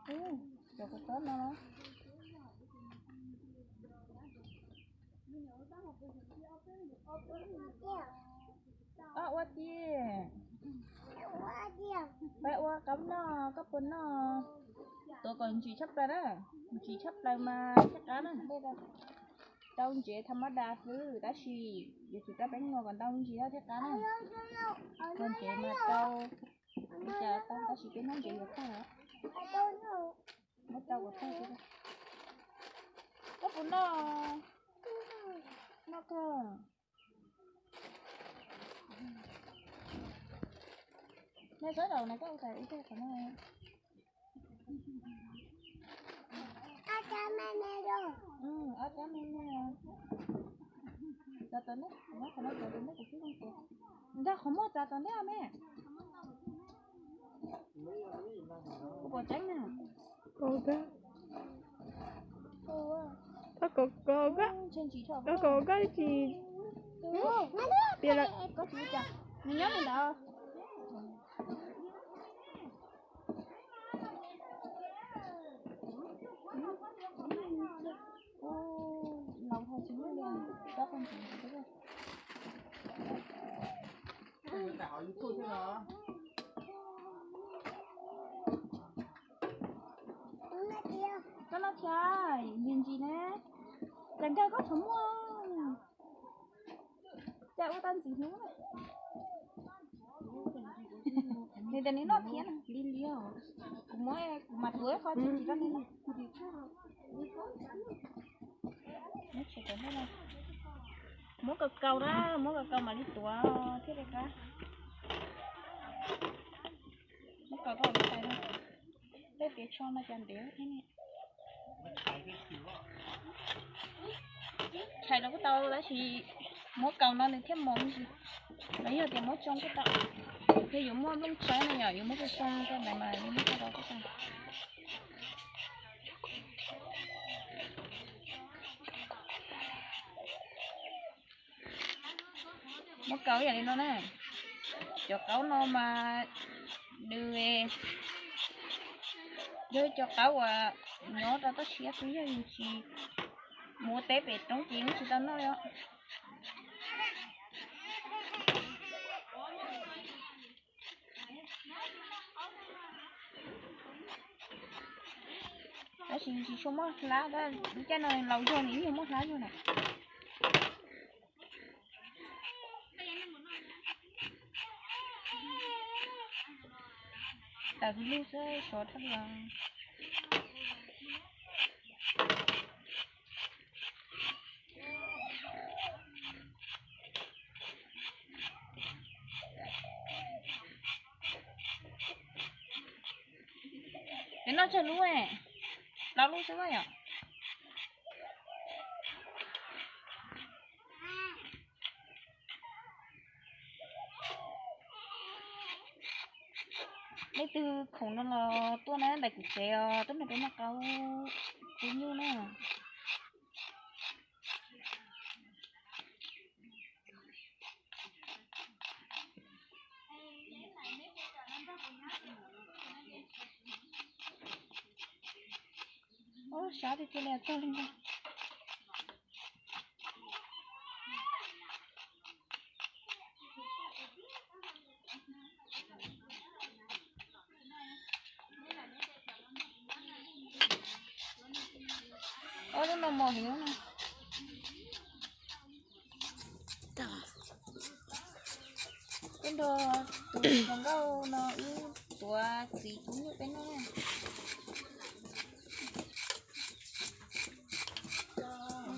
Cov kua txob no. Ob ua tiag. Peb ua qaub noj, koj puas noj? Tuav kom ntsim tshaj plaws na, ntsim tshaj plaws mas thiaj qab na. Rau ntsev tham mab das xwb tab sis yuav tsum rau peb noj kom ntau ntsis thiaj qab na. Rau ntsev mas rau, cas tau tab sis peb hnub ntsev yuav tag. Muab rau kom tag. Koj puas noj? Noj kawg. Noj tsob zaum na koj ua tas ib teg qhov no. Ob cab me me. Txav tom ntej, qhov no txav tom ntej kuv twb zoo tias. Nkag qhov muag txav tom ntej me. Kuv pom tseeb na. Thov kom koj, thov kom koj tsis tias lawm. Nws nyob li ntawd. Laus ho tsis muaj li, tsob qhov ntawd. Koj noj thiab, ntsis ntsis ne. Cas nkag koj qhov muag. Cas ua tau ntxim hnub. Nws tias nws noj thiab na, li li os. Kuv muab, kuv mam tuav ib qho tsis tsis rau nws. Muab kaus kaus na, muab kaus kaus mam li tuav thiaj li qab. Muab kaus rau tais na. Tej tias tsho no cas ntev thiab ne. Tshais los kuj tau tab sis muab kaus no nws thiaj mos me ntsis. Los yog tias muab tsoo kuj tau. Yog yuav muaj nplooj tsawb no yom, yuav muab tsoo tsoo rau ntawd mas muab tsoo rau kuj tau. Muab kaus yam li no na. Cov qaub no mas nws yog cov qaub uas nyob rau toj siab xwb, yog yus tsis mus ua teb pem roob ces yeej tsis tau noj li os. Tab sis tsis tshua muaj hlab, lub caij no laus zog nws yeej muaj hlab zog na. Tawm hws lug xwb sov dhau los. Peb noj tsawg lub, plaub lub xwb yom. Leej twg khoom no los tuaj na, ntawm kuv tsev os, tuaj nrog peb noj qaub kub nyuj na. Ub, sab tiag tiag li, txog li ntag. Ob lub no mos heev na. Peb nrog tus hluas nkauj no wb tuav txiv kub nyuj peb noj na.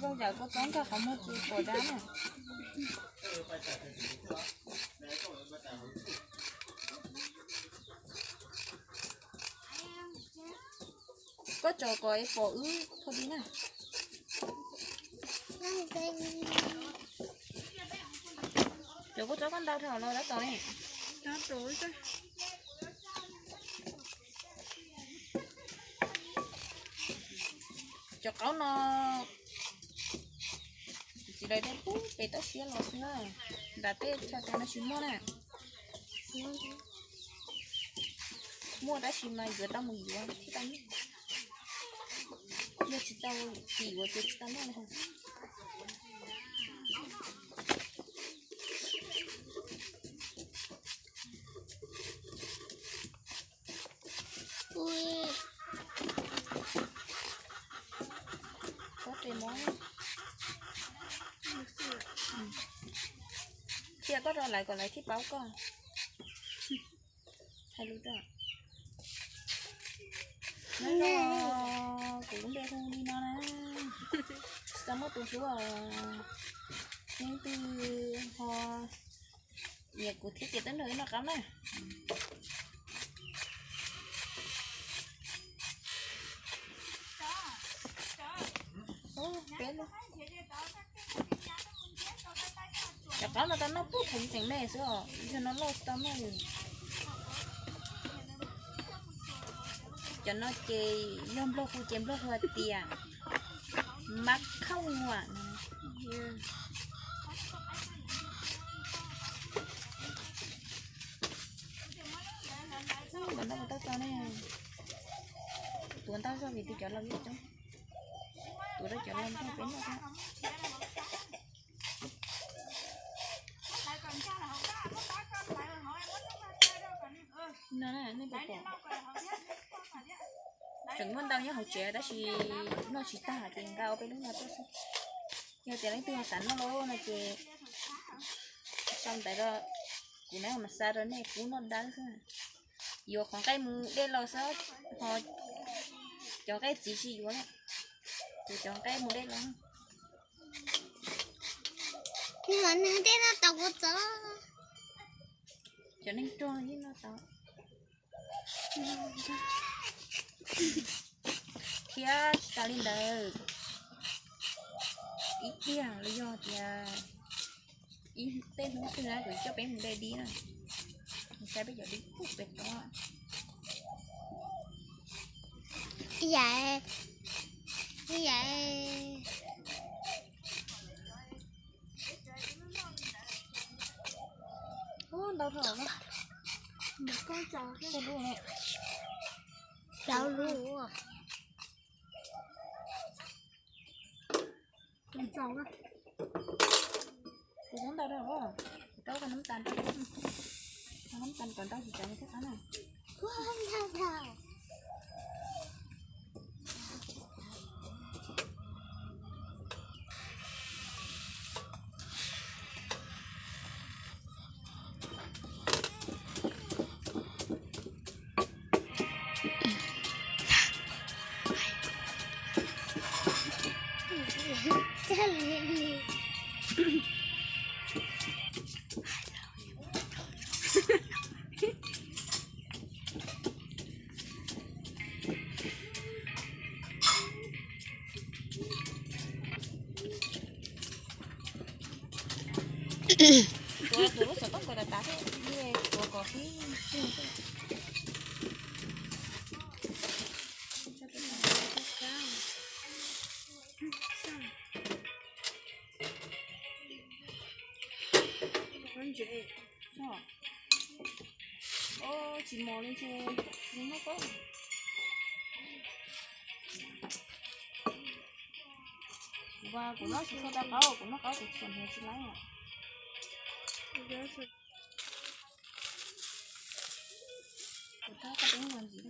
Zoo yam kua txob nkag qhov muag ces pom dab na. Koj tso kom es pom wb tho di na. Cov kua txob koj ntau dhau los dab tod ne. Cov qaub no txiv lawv de pub pem toj siab los xwb na, nram tej chaw tes no tsis muaj na. Muaj tab sis mas yuav tau mus yuav thiaj tau noj. Yog tsis tau, tsis yuav ces tsis tau noj li. Qhia koj rau lawv kom lawv thiaj paub koj. Hais lus rau. Nyob zoo, kuv lub npe hu li no na. Tsis tau muaj tus hlub os. Leej twg ho nyiam kuv thiab ces tuaj nrog wb noj qab na. Cov qab no tau noj puag thaum tseem me xwb os, yog no loj tsis tau noj li. Cov no ces yog Nplog hu ces Nplog hu hais tias mab khauj nuam. Ntau ntau tau tso ne, tuav ntau zog vim tias cov laus yeej coob, tuav rau cov laus nrog peb noj xwb. No nej puas pom, tseem muaj ntau nyob hauv tsev tab sis noj tsis tag ces nqa ua peb lub no tuaj xwb. Yog tias leej twg xav noj lawm no ces sau ntawv rau kuv na mas xa rau nej pub noj dawb xwb. Yuav qhov nqaij mus dej los xwb, ho cov nqaij txiv tsis yuav lawm, ces cov nqaij mus dej los. Tej no tau kuv txo. Cov neeg rog yeej noj tau. Thiab tsis tas li ntawd, ib tiag los yog tias ib tej hnub twg na kuv coj peb mus de dib na, saib peb cov dib puag pem tod. Ib yam, ib yam. Ntau dhau, plaub lub. Kuv txhob ntau dhau, kuv rau nab tas, nab tas kom ntau tsis tseev thiab qab na. Tuav tus lub xov tooj kom tas tas thiab, tuav kom tib tug. Tsis mos li ntshe noj qaub. Kuv, kuv noj tsis tshua tau qaub, kuv noj qaub kuv txhuam hniav tsis laib. Kuv thab koj peb mus ntxiv.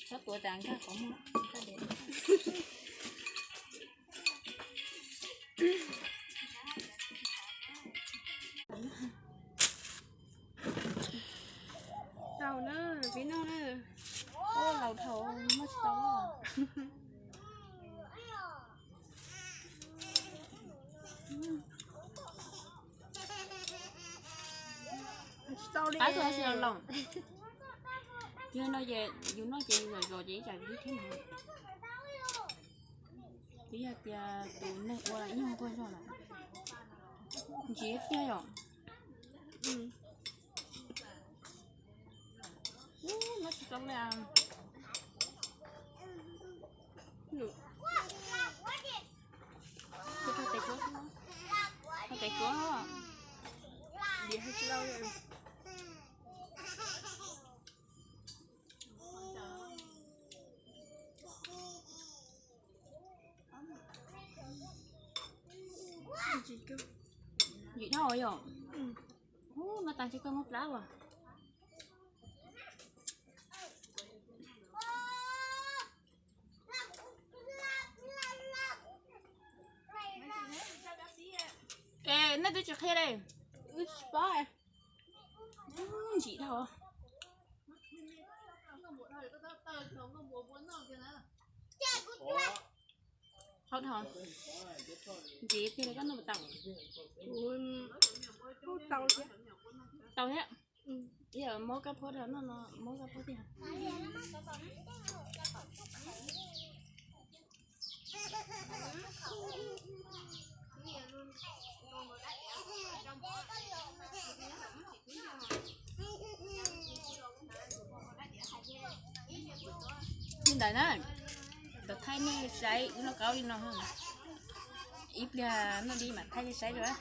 Txhob tuav tas nkag qhov muag. Tau na, peb noj na. Ua laus dhau noj tsis tau. Qab tug tsis los los. Yog no ces yus noj ces yus zom zos ces ib tsam yus thiab no. Twb yog tias tus neeg ua nyuag nquag zog lawm. Ntsim tiag yom. Noj tsis tau li. Tes tshuab xwb, Kuv, diam hais tsis tau li. Yim dhau yom. Ub, no tas tsis koj muab plab as. Es nej twb tsis qhia li, wb tsis paub. Ntsim dhau. Qhov dhau. Ntsim tiag li koj noj puas tau? Tau thiab. Ib yam muab kab phuab rau noj no, muab kab phuab tiag. Li ntawd na, tau thaij nej saib wb noj qaub li no. Ib pliag noj dib mam thaij nej saib dua.